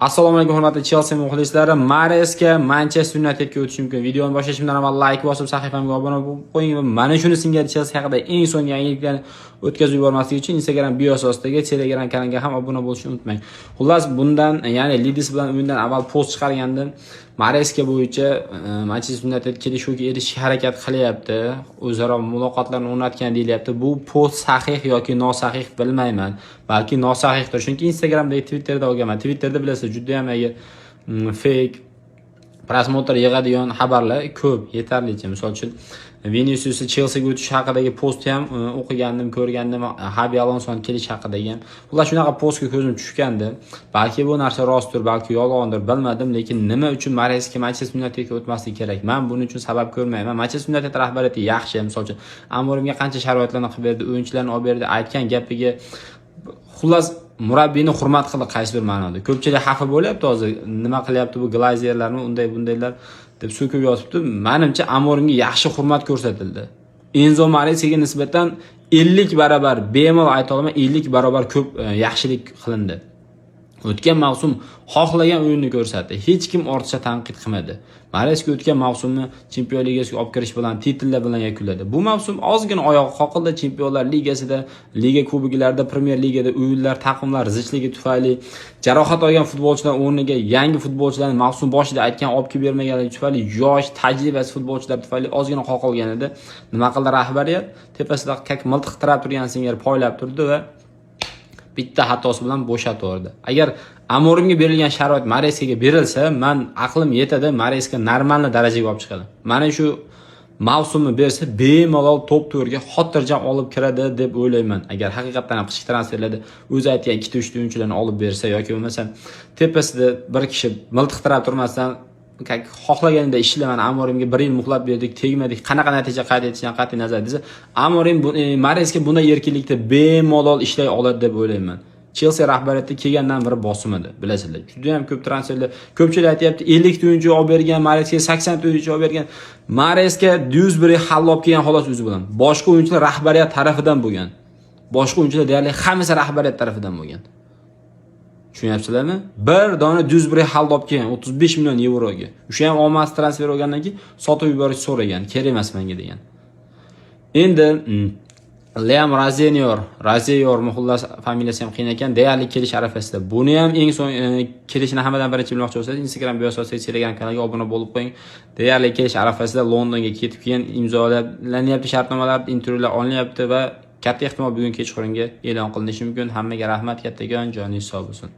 Assalomu alaykum, hurmatli Chelsea muxlislari. Mareska Manchester Unitedga o'tishi mumkin. Videoni boshlashimdan avval like bosib, sahifamga obuna bo'lib qo'ying va mana shuni singari Chelsea haqida eng so'nggi yangiliklarni o'tkazib yubormaslik uchun Instagram biosi Telegram kanaliga ham obuna bo'lishni unutmang. Xullas, bundan, ya'ni Leeds bilan o'yindan avval post chiqargandim. Mareska bo'yicha Manchester United kelishuvga erishishga harakat qilyapti. O'zaro muloqotlarni o'rnatgan deyilyapti. Bu post sahih yoki nosahih, bilmayman. Balki nosahihdir. Chunki Instagramdagi, Twitterda olganman. Twitterda, bilasiz, juda ham agar fake просмотр yig'adigan xabarlar ko'p, yetarlicha. Misol uchun, Viniciusni Chelsiga o'tishi haqidagi postni ham o'qigandim, ko'rgandim, Xabi Alonsoni kelishi haqidagi ham. Xullas, shunaqa postga ko'zim tushgandi. Balki bu narsa rostdir, balki yolg'ondir, bilmadim, lekin nima uchun Mareska Manchester Unitedga o'tmasligi kerak? Men buning uchun sabab ko'rmayman. Manchester United rahbariyati yaxshi, misol uchun, Amorimga qancha sharoitlarni qilib berdi, o'yinchilarni olib berdi, aytgan gapiga, xullas, murabbiyni hurmat qildi qaysidir ma'noda. Ko'pchilik xafa bo'lyapti hozir, nima qilyapti bu Glazerlarmi, unday bundaylar deb so'kib yotibdi. Manimcha, Amorimga yaxshi hurmat ko'rsatildi. Enzo Mareskaga nisbatan 50 barobar, bemalol ayta olaman, 50 barobar ko'p yaxshilik qilindi. O'tgan mavsum xohlagan o'yinni ko'rsatdi. Hech kim ortiqcha tanqid qilmadi. Mareska o'tgan mavsumni Chempionlar Ligasiga olib kirish bilan, titullar bilan yakunladi. Bu mavsum ozgina oyog'i qoqildi Chempionlar Ligasida, Liga kuboklarida, Premyer Ligada o'yinlar, taqvimlar zichligi tufayli, jarohat olgan futbolchilar o'rniga yangi futbolchilarni mavsum boshida aytgan olib kelib bermaganligi tufayli, yosh, tajribasiz futbolchilar tufayli ozgina qoqilgan edi. Nima qildi rahbariyat? Tepasida как miltiq tirab turgan singari poylab turdi va bitta xatosi bilan bo'shatib yubordi. Agar Amorimga berilgan sharoit Mareskaga berilsa, man aqlim yetadi, Mareska нормальный darajaga olib chiqadi. Mana shu mavsumni bersa, bemalol top 4ga xotirjam olib kiradi deb o'ylayman. Agar haqiqatdan ham qishki transferlarda o'zi aytgan ikkita, uchta o'yinchilarni olib bersa yoki bo'lmasam tepasida bir kishi miltiq tirab turmasdan, как xohlaganida ishla, mana Amorimga bir yil muhlat berdik, tegmadik, qanaqa natija qayd etishidan qat'iy nazar desa, Amorim Mareska bunday erkinlikda bemalol ishlay oladi deb o'ylayman. Chelsi rahbariyati kelgandan beri bosim edi, bilasizlar. Juda ham ko'p transferlar. Ko'pchilik aytyapti, 50 ta o'yinchi olib bergan, Mareska 80 ta o'yinchi olib bergan. Mareska Dewsbury Hall olib kelgan xolos o'zi bilan. Boshqa o'yinchilar rahbariyat tarafidan bo'lgan. Boshqa o'yinchilar deyarli hammasi rahbariyat tarafidan bo'lgan. Tushunyapsizlarmi? Bir dona Dewsbury Hall olib kelgan 35 million yevroga. O'sha ham omadsiz transfer bo'lgandan keyin sotib yuborish so'ragan, kerak emas menga degan. Endi Liam Rosenior, Rozeyor, xullas, familiyasi ham qiyin ekan, deyarli kelish arafasida. Buni ham eng so'ng kelishini hammadan birinchi bilmoqchi bo'lsangiz, Instagram biosi, Telegram kanaliga obuna bo'lib qo'ying. Deyarli kelish arafasida, Londonga ketib keyin imzolanyapti shartnomalar, intervyular olinyapti va katta ehtimol bugun kechqurunga e'lon qilinishi mumkin. Hammaga rahmat kattakon, joningiz sog' bo'lsin.